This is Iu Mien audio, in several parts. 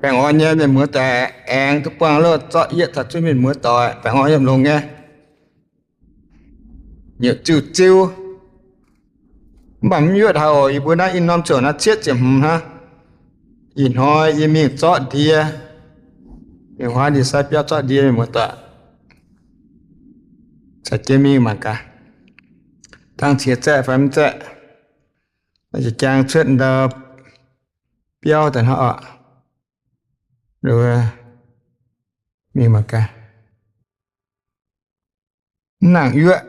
Baengh orn nyei mienh muoz doic, aengx duqv buangh loh zorqv yietv taux zunv mienh muoz doic baengh orn yiem longx nyei. Nyutc ziuh ziuh. Mv baac mv yuoqv taux oc. Yie mbuo naaiv i norm ziouc naaiv cietv ziepc hmz hnangv. Ih hnoi yie mingh zorqv ndie, mingh huaav ndie-sai biauv zorqv ndie mienh muoz doic. Caux jienv mingh mangc gaax, dangh ciex zaeqv fai mv zaeqv. Jangx cuotv ndau biauv daaih hnangv oc. Mingh mangc gaax. Mv nangc yuoqv.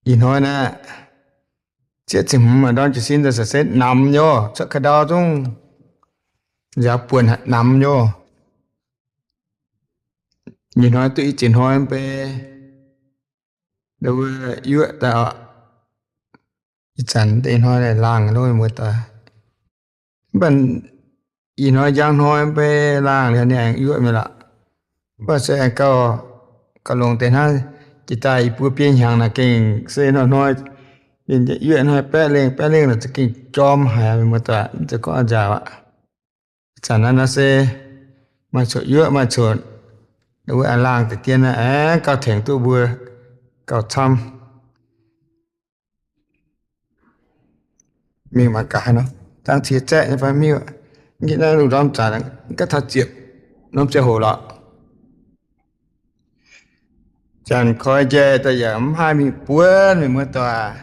Ih hnoi naaiv cietv ziepc hmz maaih ndorm jiez sin daaih se namx nyei, cuotv ka'ndau zungv nziaaux buonc haic, namx nyei. Ih hnoi duqv i ziex hnoi mv bei, wuov yuoqv daaih oc. Ih zanc deix hnoi laangh loh mienh muoz doic. Mv baac ih hnoi njang hnoi mv bei laangh liuz ninh aengx yuoqv mi'aqv lorqc. Mv baac se aengx gauh, gauh longx deix hnangv. Jiex daaih yie mbuo biei hnyangx naaic gengh se hnoi-hnoi, ninh yuoqv hnoi baeqv lengh baeqv lengh naaic za'gengh jorm haic mienh muoz doic, mv zeiz gorngv njaaux aqv. Ih zanc naaiv nor se maaih coc yuoqv maaih coc wuov laangh deix dien naaiv aengx gauh tengx duqv mbuo gauh camv. Mingh mangc gaax haaix nor, dangh ciex zaeqv nyei fai mv hiuv. Nqitv naaiv lungh ndorm zanc gaav taux ziepc norm ziangh hoc lorqc. Janx koi njaih daaih yaac mv haih mingh buonv mienh muoz doic.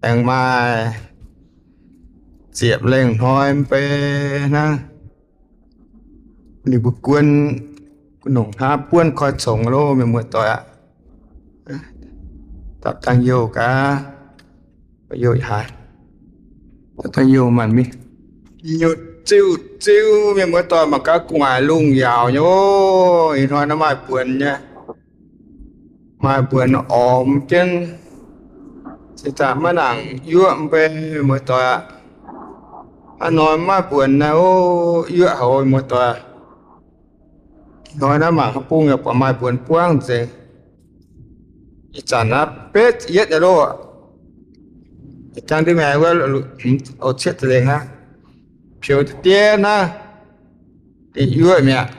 Aengx maaih ziepc lengh hnoi mv bei hnangv. Ninh mbuo guon nongc hnangv buonv koi congx loh mienh muoz doic aqv. Dapv dangh youh gaax, youh haaix, dapv dangh youh maanc mingh. Nyutc ziuh ziuh mienh muoz doic, mangc gaax gu'nguaaic lungh yaauc nyei oc. Ih hnoi naaiv maaih buonc nyei. Maaih buonc ormx jienv, se daaih maiv nangc yuoqv mv bei mienh muoz doic aqv. Hnangv nor maiv maaih buonc naaiv, o, yuoqv haic mienh muoz doic. Ih hnoi naaiv mangc haaix bung yaac buatc maaih buonc buangv nzengc. Ih zanc naaiv betv yietv nyei loh. Jangx ndiev maengx wuov, o, cietv za'lengh hnangv. Peux diev hnangv, dingc yuoqv mi'aqv.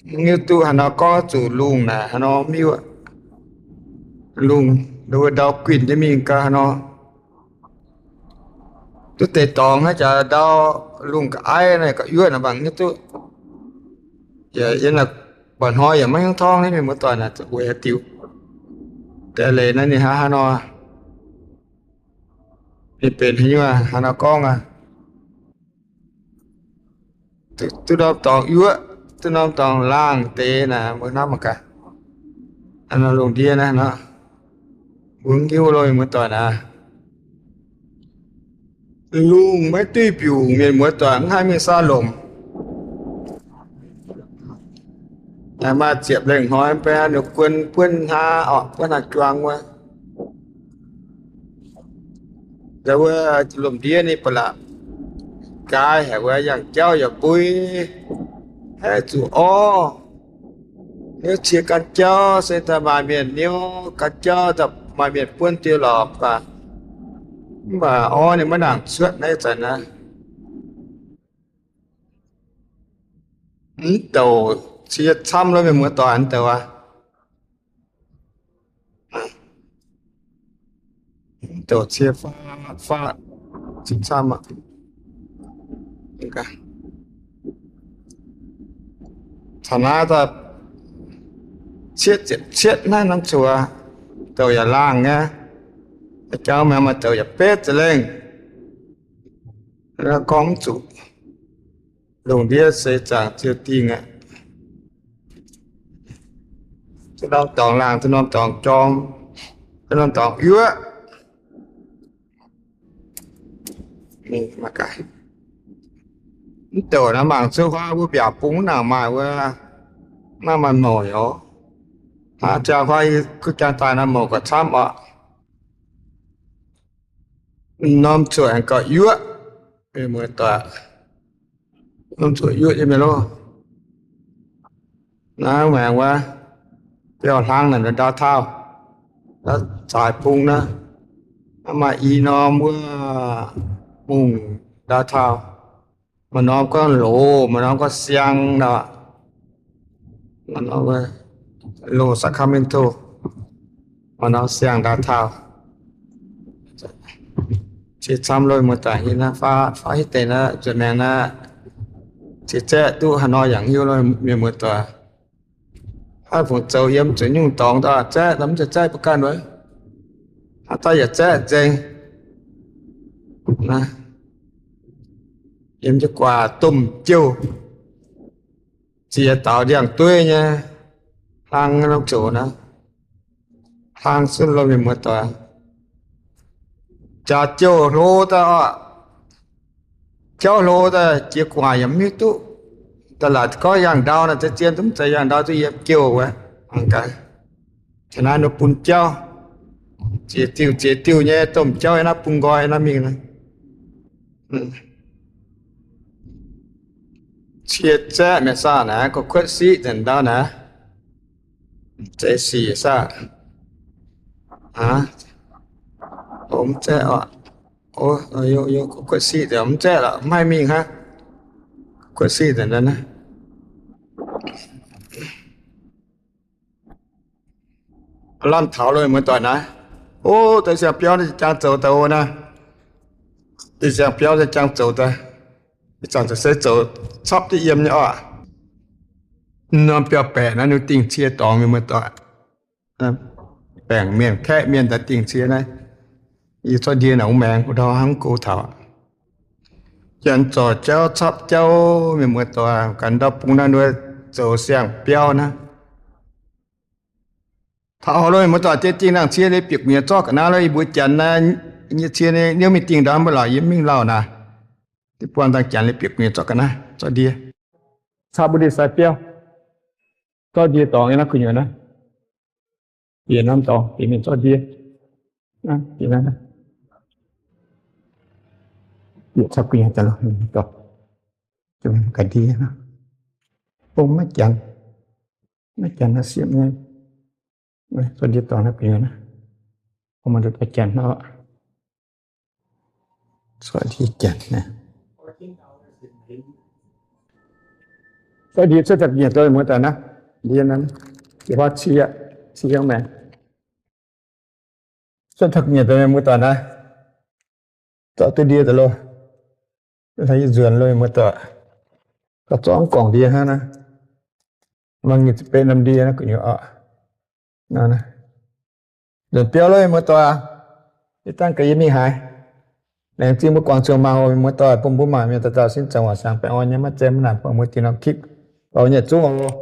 Mv hiuv duqv haaix nor gorngv zuqc lungh naaic haaix nor mv hiuv. Lungh, wuov ndau guinh jienv mingh gau haaix nor. Duqv deix dorngx naaiv jaax ndau lungh ga'aiv naaiv ga'yuoqv naaic mangc hiuv duqv. Yaac yiem naaic mba'hnoi yaac maiv hiuv torngv naaiv mienh muoz doic naaic weic haaix diuc. Deix leiz naaiv ninh hnangv haaix nor, ninh benx haaix nyungc haaix nor gorngv aqv. Duqv norm dorngx yuoqv, duqv norm dorngx laangh deix naaic mbuo hnamv mangc gaax. Lungh ndiev naaiv nor, mbuo mv hiuv loh mienh muoz doic naaic. Lungh maiv duih mbiungc mienh muoz doic, mv haih mingh saav lomc. Maaih ziepc lengh hnoi mv bei ninh guon buonv hnangv orqc, buonv hnangv juang wuov. Wuov lomc ndiev ninh ba'laqc nqaai haic wuov, yangh jauv yaac mbui, haih zuqc orv. Niouv cie gan jauv se daaih maaih mienh niouv gan jauv, daaih maaih mienh buonv diuh lorqc baac, mv baac orv ninh maiv nangc cuotv naaiv zanc naaiv. Mv douc cie camv loh mienh muoz doic, mv douc aqv. Mv douc cie faatv, faatv, cie camv aqv. Taux naaiv daaih cietv ziepc cietv naaiv norm zuoqc, douc yaac laangh nyei. Jangx maengx maaih douc yaac betv za'lengh. Gorngv mv zuqc. Lungh ndiev seix zaangc ziouc dingh aqv. Duqv norm dorngx laangh, duqv norm dorngx jorm, duqv norm dorngx yuoqv. Mv douc naaiv mangc cuotv huaav wuov mbiaauc bung mv nangc maaih wuov, maiv maaih mouc oc. Hnangv jaa huaav yie kuv jaa daaih naaiv mouc gauh camv oc. Norm zuoqc aengx gauh yuoqv, muoz-doic. Norm zuoqc yuoqv nyei mienh loh. Naaiv maengx wuov, biauv hlang naaic ndau tauh, zaaix bung naaiv, maaih i norm wuov mungh ndau tauh. Maaih norm gorngv loz, maaih norm gorngv siang nor. Loz Sacramento, maaih norm siang ndau taux. Qiex camv loh, muoz-doic, yie naaiv faaux hitv deix naaiv nzuonx maengx naaiv, qiex zaeqv duqv haaix nor yaac hiuv loh, mienh muoz-doic. Haaix fungc zoux yiem zoux nyungc dorngx daaih zaeqv, mv zeiz zaeqv mbuo ganh wuov. Haaix dauh yaac zaeqv nzengc. Yiem jienv guaax domh jouh, ziex daux ndiangx-dueiv nyei hlang norm zoqc naaiv, hlang sunv loh, mienh muoz-doic. Jaax jouh hlo daaih oc, jauv hlo daaih jiex gu'nguaaic yaac mv hiuv duqv. Da'laatc gorngv yangh ndau naaic, za'gengh zungv zeiz yangh ndau duqv yiem jouh wuov. Mangc gaax, taux naaiv ninh bun jauv, ziex diuh ziex diuh nyei domh jauv yiem naaiv bun nqoi naaiv mingh. Cie zaeqv mienh saah naaiv, gorngv kuotv siqv nzengc ndau naaiv. Zeiz sic saah? Mv zaeqv oc. Gorngv kuotv siqv nzengc mv zaeqv lorqc, mv haih mingh hnangv. Kuotv siqv nzengc ndau naaiv. Lamh taux loh, muoz-doic naaiv. O, deix siang-biauv naaiv jangx zoux daaih o naaiv. Deix siang-biauv naaiv jangx zoux daaih. Ih zanc se zoux capv duqv yiem nyei oc. Norm biauv-baeqc naaiv ninh dingh cie dorngx, mienh muoz-doic. Baengc mienh, kaeqv mienh daaih dingh cie naaiv. Yie zorqv ndie naaic wuov maengx, wuov ndau hnangv go taux. Janx zorc jauv, capv jauv, mienh muoz-doic, ganh ndau bung naaiv nduov zoux siang-biauv naaiv. Taux loh, mienh muoz-doic, deix dingh nangh cie leiz bieqc gu'nyuoz zorqv ga'naaiv loh. Yie mbuo Janx naaiv nyei cie niouv mingh dingh ndau mv baac lorqc, yie mv mingh lauh naaic. Deix buangh dangh Janx leiz bieqc gu'nyuoz zorqv ga'naaiv, zorqv ndie. Caux mbuo ndie-sai biauv, zorqv ndie dorngx yiem naaiv gu'nyuoz naaiv. Bieqc norm dorngx, bieqc mingh zorqv ndie. Bieqc caux gu'nyuoz daaih loh, dorngx, ga'ndie. Bung maiv janx, maiv janx naaiv siepv nyei. Zorqv ndie dorngx naaiv gu'nyuoz naaiv. Bung maaih nduqc janx nor. Cuotv ndie janx naaiv. Cuotv ndie cuotv taux gu'nyuoz daaih, muoz-doic naaiv. Ndie naaiv, yie huaav cie, cie maengx. Cuotv taux gu'nyuoz daaih, muoz-doic naaiv. Zorqv duqv ndie daaih loh. Yie nzuonx loh, muoz-doic. Gauh zorqv gorngv ndie hnangv naaiv. Mangc nyic ziepc betv norm ndie naaiv gu'nyuoz oc. Nzuonx biauv loh, muoz-doic. Yie dangh gaax yie mingh haaix. Laengz zingh mbuo guangc zuangx mangc oc, muoz-doic, bun mbuo mangc mienh dauh dauh sin zaangc waac siangx baengh orn nyei, maiv zeiz maiv naanc buangh mbuo dinh norm kipv. Baac nyei zungv oc.